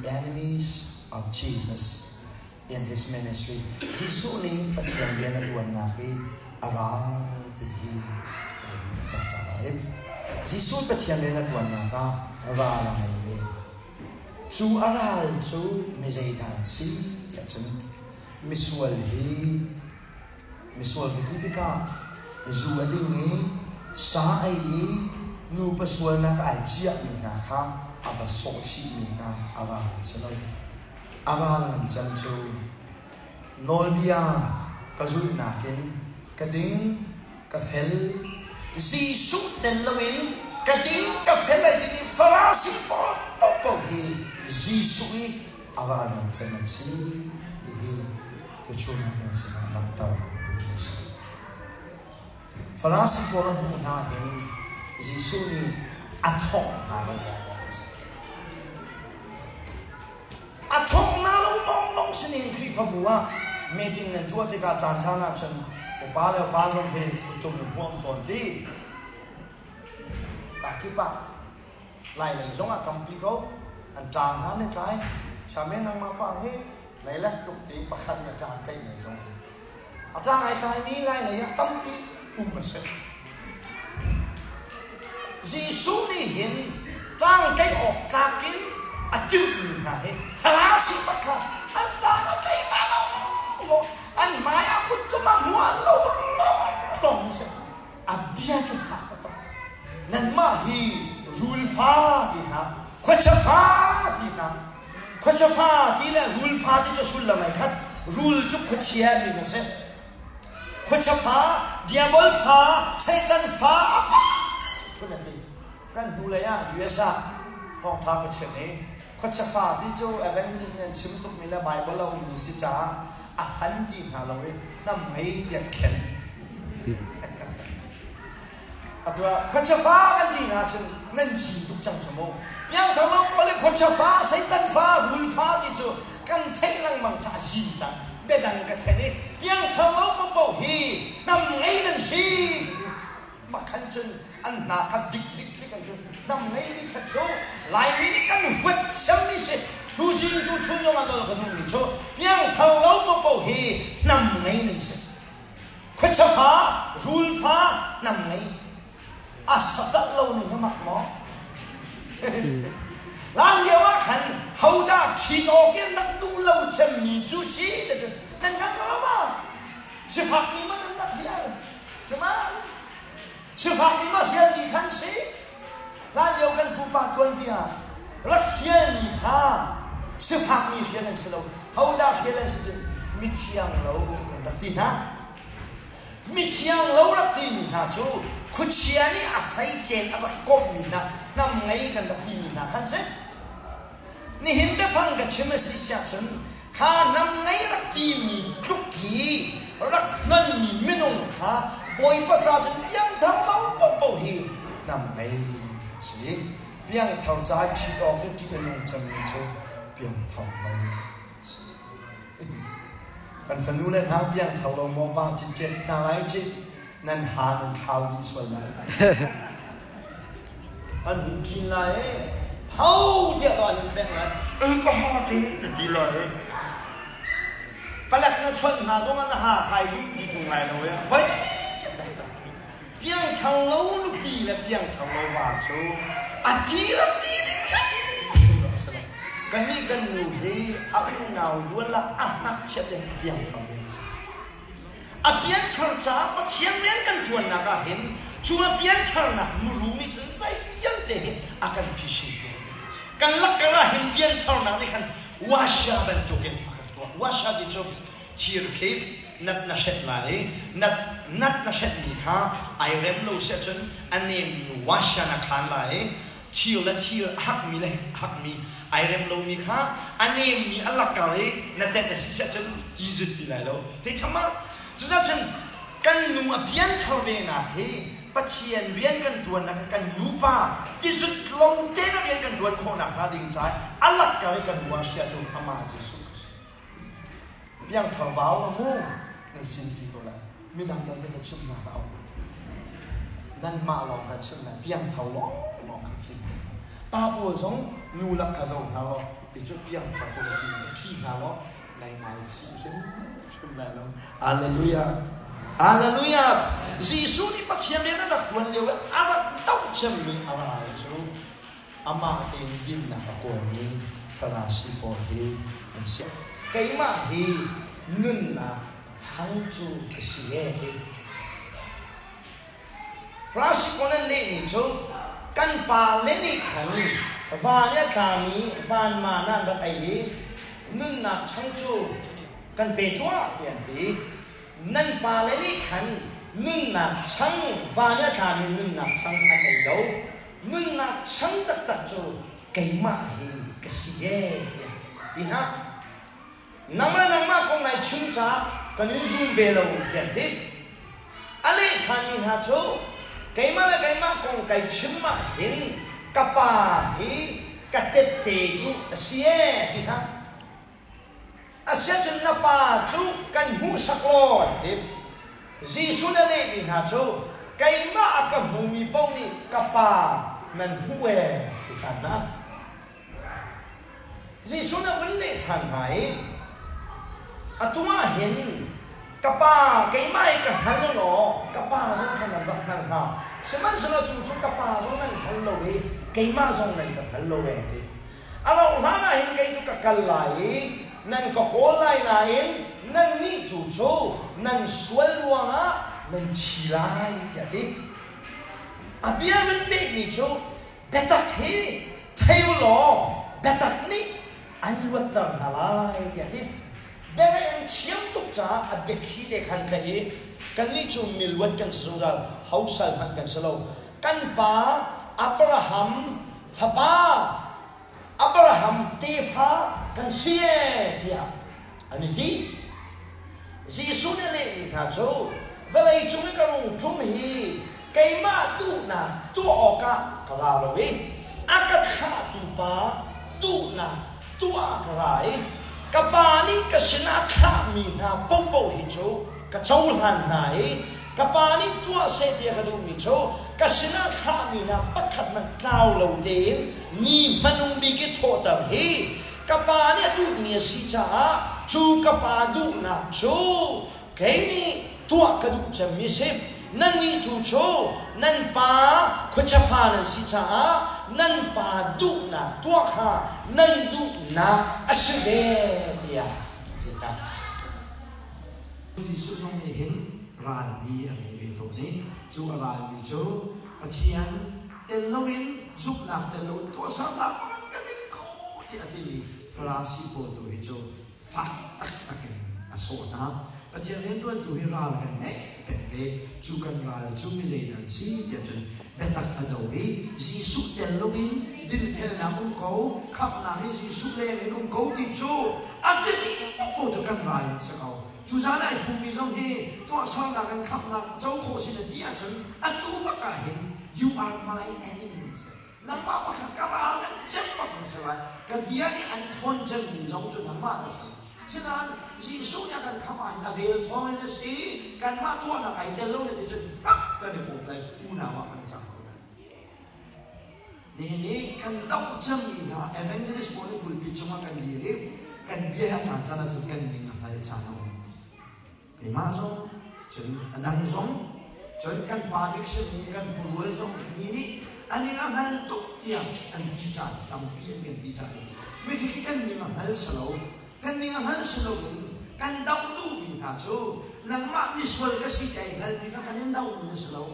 The enemies of Jesus in his ministry. Jesuh nih Pathian rian a ṭuannak hi a ral ti hi ka vun langhter ta lai. Jesuh Pathian rian a ṭuannak ah ral a ngei ve. Cu a ral cu mi zeidah an si tiah cun misual hi Misual ka ti tikah zu a ding i sa ei i nupa sualnak ai ciahmi hna kha a va sawh chihmi hna a ral an si lo. A ral ngan cem cu nawlbia ka zulhnak in ka ding, ka fel, Jesuh tel loin ka ding, ka fel ai timi Farasi pawl paohpaoh hi Jesuh i a ral ngan cem an si ti hi tuchun ah nan sinah langhter ka duhmi a si. Farasi pawl a hmuh hna hin Jesuh nih a thongh hna lo lawng a si. A thongh hna lo lawnglawng sinin Khrihfabu ah meeting nan tuah tikah caancaan ahcun upa le upa zong hi kuttum in huam tawn ti. Kakip ah Lailei zong ah tampi ko. An ṭang hna ne tlai. Chame nangmah pa hi leilek tuk ti pakhat nih a ṭang tlaih mei zong. A ṭang ai tlaimi lailei ah tampi um a si. Jesuh nih hin ṭang tlaih awk tlak in a timhmi hna hi Farasi pakhat an ṭang a tlaih hna lo maw an hmai ah kuttum a hmual lo lawng a si. A bia cu fak taktak. Nanmah hi rul fa ti hna, khuachia fa ti hna. Khuachia fa ti le rul fa ti cu sullam ai khat. Rul cu khuachia min a si. Khuachia fa, diabol fa, Satan fa a pa phun a ti. Kan hnulei ah US ah thawngtha ka chim i khuachia fa ti cu evangelist nih an chim tukmi le Bible a ummi si caah a hlan ti hna lo i hnam ngei tiah ka thlen. Atu ah khuachia fa kan ti hna cun nan cin tuk cang cu mu. Piangthar lo pawl le khuachia fa, Satan fa, rul fa ti cu kan theih lengmang caah zin cang. Biadang ka thlen i piangthar lo paohpaoh hi hnam ngei nan si. Makhan cun an hna kha vik vik vik an cun hnam ngei mi kha cu Laimi nih kan huat siammi si. Tuzing tuchun zong ah nawl ka duhmi cu piangthar lo paohpaoh hi hnam ngei nan si. Khuachia fa, rul fa, hnam ngei. A satal lo ning hi mak maw? Hlan lio ah khan hodah ṭhit awk in rak duh lo cemmi cu si ti cu nan hngal lo ma? Sifakmi man an rak hrial. Sima? Sifakmi ma hrialmi khan si. Hlan lio kan pupa tuanbia rak hrialmi kha sifakmi hrial an si lo. Hodah hrial an si cu mithiang lo an rak ti hna. Mithiang lo rak timi hna cu khuachia nih a hleicen a rak komhmi hna hnam ngei kan rak timi hna khan si. Nihin biafang ka chim a si siahcun kha hnam ngei rak timi tluk hi rak hnonmi minung kha Bawipa ca cun piangthar lo paohpaoh hi hnam ngei kan si. Piangthar ca ṭhit awk i ṭih a nung cemmi cu piangthar lo an si. Kan fanu le hna piangthar lo maw va cicet hna lai cih nan ha nan thlau dih sual lai. An hung ṭin lai i tho tiah an in bengh lai. Ei ka ha ti na ti lai i palek na chawnh hna zong ah na ha hai duh ti ṭung lai lo i hoi piangthar lo nupi le piangthar lo va cu a ti rak ti ding hrimhrim rak si lo. Kannih kan nu hi a unau rual ah a ngakchia tein a piangthar mi a si. A pianthar caah Pathian rian kan ṭuannak ah hin cu a piantharnak muru nih cun zei vialte hi a kan phisin tawn. Kan lakkar ah hin piantharnak nih khan washa bantukin a kan tuah. Washa ti cu thir khi nat na hret lai i nat nat na hretmi kha ai rem lo si ahcun a nemmi washa na khaan lai i thir le thir a hakmi le hakmi ai rem lomi kha a nemmi a lakkar i na tenh a si ahcun ti zut ti lai lo theitham ma cucun kan nu a pianthar venak hi Pathian rian kan ṭuannak kan nupa ti zut lo te na rian kan ṭuan khawhnak hnga ding caah a lakkar i kan ruahsia cu amah Jesuh a si. Piangthar vau a mu nan sin ti ko lai. Midang dang te ka chimh hna hlah u. Nanmah lawng ka chimh lai. Piangthar lawng lawng ka thim. Pa pawl zong Nu lak kha zoh hna law ti cu piangthar ko na ti ṭhi hna law nai ngaichih hrimhrim lai lo. Hallelujah. Hallelujah. Jesuh nih Pathian rian a rak ṭuan lio i a rak doh cemmi a ral cu amah tein dinnak a kawlmi Farasi pawl hi an si. Keimah hi nunnak chang cu ka si ee ti. Farasi pawl an lehmi cu kan pale nih khan van i a tlami vanma nan rak ei i nunnak chang cu kan pe tuah tiah an ti. Nan pale nih khan nunnak chang van i a tlami nunnak chang an ei lo. Nunnak chang taktak cu keimah hi ka si ee tiah a ti hna. Nang le nangmah kong nai chim caah kan in zum ve lo tiah an ti. A leh ṭhanmi hna cu keimah le keimah kong kai chim ah hin ka pa hi ka tette cu a si ee ti hna. Asiahcun na pa cu kan hmuhsak law an ti. Jesuh nih a lehmi hna cu keimah a ka hmumi paoh nih ka pa nan hmuh ee ti ṭhan hna. Jesuh nih a vun leh ṭhan hna i, Atu ah hin ka Pa keimah hi ka hngal law ka Pa zong kha nan rak hngal hnga. Sihmanhsehlaw tu cu ka Pa zong nan hngal lo i keimah zong nan ka hngal lo ee, a ti. A rauh hlan ah hin kei cu ka kal lai i nan ka kawl lai nain nannih tu cu nan sual ruangah nan thi lai, tiah a ti. A bia nan pekmi cu Biatak hi thei u law biatak nih an luatter hna lai tiah a ti. Biangaih an thiam tuk caah a biathli te khan tlaih i kannih cu miluat kan si zungzal, hosal hmanh kan si lo. Kan pa Abraham fapa Abraham tefa kan si ee tiah an i ti. Jesuh nih a lehmi hna cu vawlei cung i ka rung ṭum hi keimah duhnak tuah awkah ka ra lo i a ka thlahtu Pa duhnak tuah ah ka ra i ka Pa nih ka sinah thlahmi hna paohpaoh hi cu ka cohlan hna i ka Pa nih tuah seh ti a ka duhmi cu ka sinah thlahmi hna pakhat hmanh tlau lo tein ni hmanung bik i thawhter hi ka pa nih a duhmi a si caah cu ka pa duhnak cu kei nih tuah ka duh cemmi a si. Nannih tu cu nan pa khuachafa nan si caah nan pa duhnak tuah kha nan duhnak a si ve tiah a ti hna. Jesuh zong nih hin ralmi a ngei ve tawn i cu a ralmi cu Pathian tel loin zumhnak tel loin tuahsernak pakhat kan ing ko tiah a timi Farasi pawl tu hi cu fak taktak in a sawh hna. Pathian rianṭuantu hi ral kan ngei peng ve. Cu kan ral cu mi zeidah an si tiah cun biatak a do i Jesuh tel loin dinfelnak um ko, khamhnak hi Jesuh leng in um ko ti cu a timi paohpaoh cu kan ral nan si ko. Tuzaan ai pummi zong hi tuahsernak in khamhnak co khawh si na ti ahcun atu bak ah hin you are my enemy na si. Nangmah pakhat ka ral an cem bak na si lai. Ka bia nih an thawn cemmi zong cu nangmah na si lai. Sinain Jesuh nih a kan khamh ah hin a vel thawng in a si. Kanmah tuahnak ai tel lo na ti cun hngap kan i kawp lai, unau ah kan i cang ko lai. Nihin i kan doh cemmi hna evangelist pawl nih pulpit cungah kan dir i kan bia he a caancaan ahcun kan ning a hngal caan a um. Keimah zong, cun a dang zong, cun kan pa bik simi kan purual zong mi nih an ning a hngal tuk tiang an ti caan tampi an kan ti caan. Mithi khi kan ning a hngal si lo. Kan ning a hngal si loin kan doh duhmi hna cu nangmah misual ka si ti ai hngalmi kha kan in dohmi na si lo.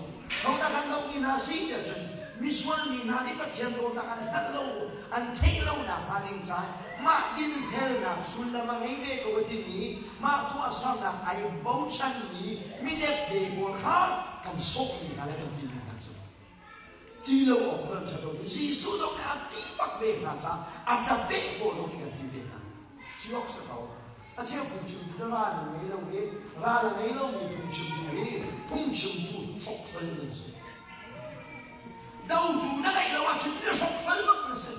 Hodah kan dohmi hna si tiah cun misual mi hna nih Pathian dawtnak an hngalh lo, an theih lonak hnga ding caah mah dinfelnak sullam a ngei ve ko a timi mah tuahsernak ai bochanmi midepde pawl kha kan sawhmi hna le kan timi hna cu ti lo awk nan ṭhat lo. Jesuh zong nih a ti bak ve hna caah a ṭapeh pawl zong nih kan ti ve hna. Si awk si ko. A cheu phungchimtu cu ral a ngei lo i ral a ngei lomi phungchimtu hi phungchimtu hrokhrol nan si. Dotu na ngeih lo ahcun na hrokhrol bak na si.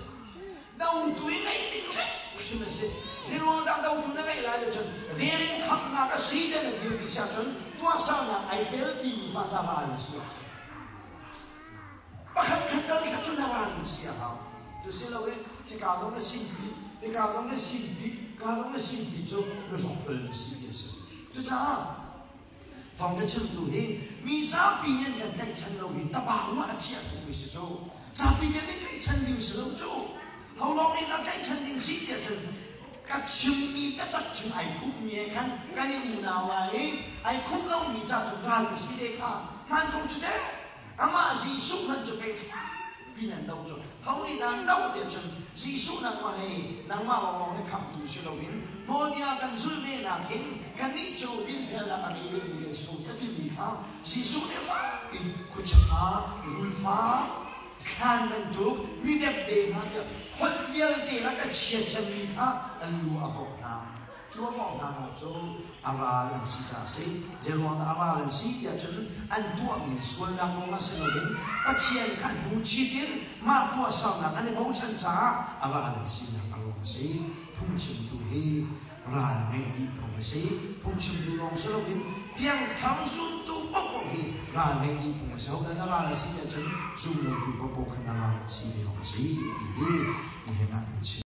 Dotu i ngeih ding hrimhrim a si. Zeiruang dah dotu na ngeih lai cun vel in khamhnak a si te na dirpi si ahcun tuahsernak ai tel timi mah ca ral na si awk si. Pakhat khat tal kha cu na ral na si a hau. Cu si lo i hika zong na sin pit, hika zong na sin pit, ka zong na sin pit cu na hrokhrol na si ti a si. Cucaah thawngṭha chimtu hi mi zapi nih an kan tlaihchan lo hi tabau ah a chiah tukmi si cu. Zapi nih an i tlaihchan ding si lo cu. Ho lawng nih dah tlaihchan ding si tiah cun ka chimmi biatak chim ai khummi he khan kan i unau lai i ai khum lomi ca cun ral ka si ve kha hmaan ko cu teh. Amah Jesuh hmanh cu pei fakpi nan doh cu. Ho nih dah an doh tiah cun Jesuh nangmah hi nangmah lawnglawng hi khamhtu si loin nawlbia kan zulh ve nak hin kannih cu dinfelnak a ngei vemi kan si ko tiah a timi kha Jesuh nih fakpi khuachia fa, rul fa, thlan bantuk mi depde hna tiah holh vialte lak a chia cemmi kha an lu a vok hna. Cu a vok hna nak cu a ral an si caah a si. Zeiruang dah a ral an si tiah cun an tuahmi sualnak ruangah si loin Pathian kha an hnuchit in mah tuahsernak an i bochan caah a ral an sinak a ruang a si. Phungchimtu hi ral ngeih dih phung a si. Phungchimtu lawng si loin piangthar zumtu paohpaoh hi ral ngeih dih phung a si. Hodah na ral a si tiah cun zumlotu paohpaoh kha na ral an si ve awk a si ti hi nihin ah kan chim.